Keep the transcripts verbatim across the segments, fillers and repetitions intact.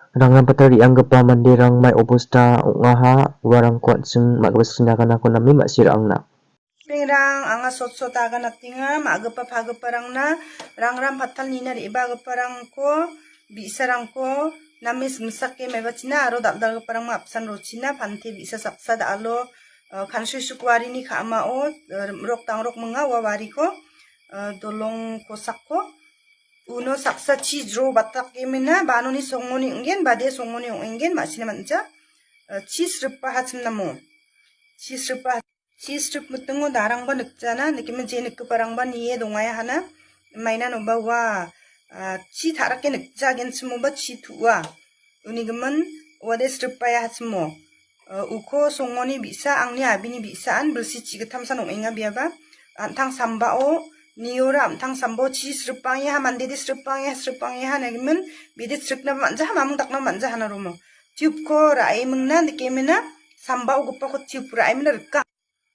Rangrangpata re·anggipa manderang mai obosta ong·aha, uarangko an·ching ma·gipa sinaganako name ma·sirangna. Pengrang anga sot sot aganatenga, ma·gipa pagiparangna, rangrang patal nina re·bagiparangko, bi·sarangko name simsake maibachina aro dal·dalgiparangma apsan rochina, pante bi·sa saksa da·alo, eh, Kansuisuk warini ka·mao, eh, rim·rok dangrok minga ua wariko, eh, dolong kosako. Uno saksa chi jro batakemina, banoni songoni ong·gen, bade songoni ong·engen, ma·sina man·ja. Eh, chi sripa hachim namo. Chi sripa, chi srip mitingo darangba nikjana, nikime je nikgiparangba nie dongaya hana. Maina noba ua, ah, chi ta·rake nikjagenchimoba chi tu·a. Unigimin uade sripaya hachimo. Eh, uko songoni bi·sa angni abini bi·saan bilsi chigittamsan ong·enga biaba. An·tang sambao, niora an·tang sambao chi sripangeha, mandede sripangeha, sripangeha negimin, bede srikna man·jaha, mamung dakna man·jaha na romo. Tube-ko ra·emingna, nikemina, sambao gipako tube ra·emina rika.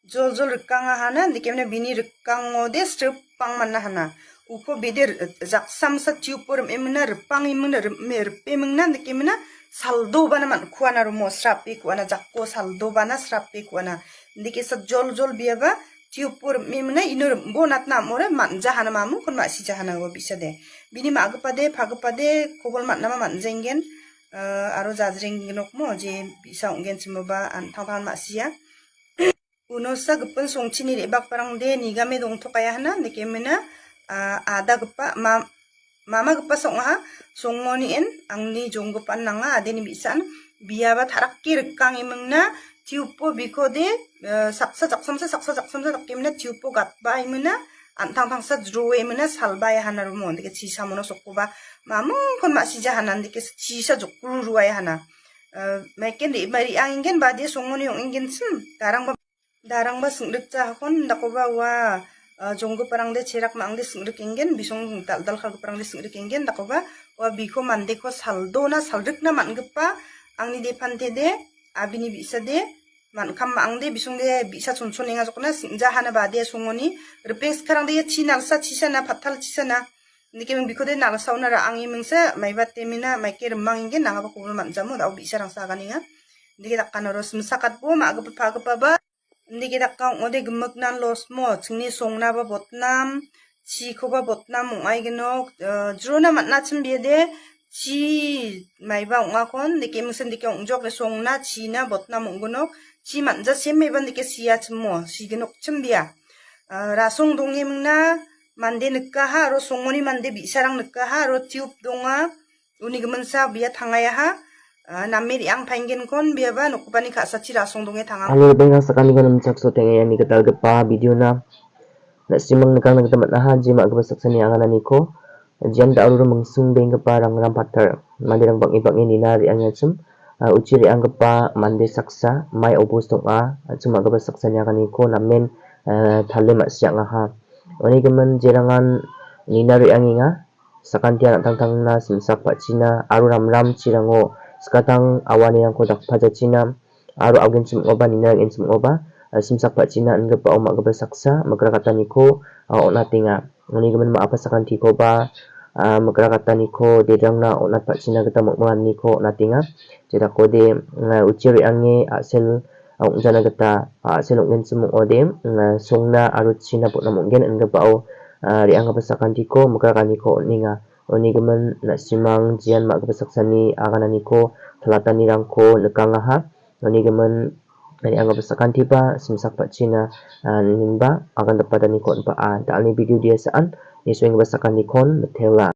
Joljol rikangahana, nikemna bini rikangode sripang manahana. Uko bede r-, jaksamsa tube-o rim·emina, ripang imina, rim-, ripemingna, nikemina, saldobana man-, kuana romo, srape kuana, jakko saldobana, srape kuana. Nikesa joljol biaba, tube-o rim·emina, ino rim-, bo natna amore, man·jahana mamu, kon ma·sijahana go bisade. Bini ma·gipade, pagipade, kobol man·nama man·jenggen, eh, aro jajrenggenokmo, je bi·sa ong·genchimoba, an tangtangan ma·sia. Unosa gipin songchini re·bakparangde nigame dongtokaya hana, nikemina, ah, adagipa, ma-, mamagipa song·aha, songoni en, angni jonggipan nanga, adeni bi·san, biaba tarake rikangemingna, tube-o bikode, eh, saksa jaksamsa, saksa jaksamsa dakemina, tube-o gatbaemina, an tangtangsa jroemina, salbae hana romo, andike chisamono sokoba, mamungkon ma·sija hana, andike chisa jokruruae hana. Eh, maiken re-, ma-, re·angenggen bade songoni ong·enggenchim, darangba Darangba sing·rikjahakon dakoba ua, ah, jonggiparangde cherak ma·angde sing·rikenggen, bisong dal·dalkalgiparangde sing·rikenggen dakoba ua biko mandeko saldona salrikna man·gipa angni depantede, abini bi·sade, man·kam ma·angde bisongde bi·sa chonchonenga jokna sing·jahana bade songoni ripeng sikarangde ia chi nalsa chisana, patal chisana, nikeming bikode nalsaona ra·ange mingsa maibatemina maike rimangenggen nangaba kobol man·jamo da·o bi·sarangsa aganenga. Indike dakanoro simsakatbo ma·gipa pagipaba Indike daka ong·ode gimiknan losmo, chingni songnaba botnam, chikoba botnam ong·aigenok, eh, jrona man·achim biade, chi maiba ong·akon, dike mingsen dike ong·jok, songna, china botnam ong·gonok, chi man·jasim maiban dike siachimo, sigenokchim bia. Eh, rasong dongemingna mande nikaha, aro songoni mande bi·sarang nikaha, aro tiup donga, Uni giminsa bia tangayaha, ah, name re·ang paenggenkon biaba nokgipani ka·sachi rasong donge tangam. Alo ripengrang sakaniko nimchakso teng·e iani gitalgipa video-na na·simang nikangna gita man·aha, jema·gipa saksani agananiko, jian da·ruru mingsing benggipa rangram patar, manderang bang·e bang·e nina re·angachim, ah, uchi re·anggipa mande saksa, mai obos dong·a, an·ching ma·gipa saksani aganiko namen, ah, tale ma·siangaha. Uni gimin jerangan nina re·angenga, Sakantian an·tangtangna simsak pa·china aro ramram chirango skatang awanirangko dakpajachina aro agenchim ong·oba nina re·genchim ong·oba, ah, simsak pa·china ingipao ma·gipa saksa mikrakataniko, ah, on·atenga. Uni gimin ma·gipa sakantikoba, ah, mikrakataniko dedrangna on·atpachina gita ming·manganiko on·atenga. Jedakode, ah, uchi re·ange a·sel ong·jana gita, a·sel ong·genchim ong·ode, mm, songna aro china botnam ong·gen inggipao, ah, re·anggipa sakantiko mikrakaniko on·enga. Uni gimin na·simang jian ma·gipa saksani agananiko talatanirangko nikangaha. Uni gimin re·anggipa sakantiba simsak pa·china, ah, inenba agandapataniko on·baa. Da·alni video dia sa·an, nisoenggipa sakantikon mitela.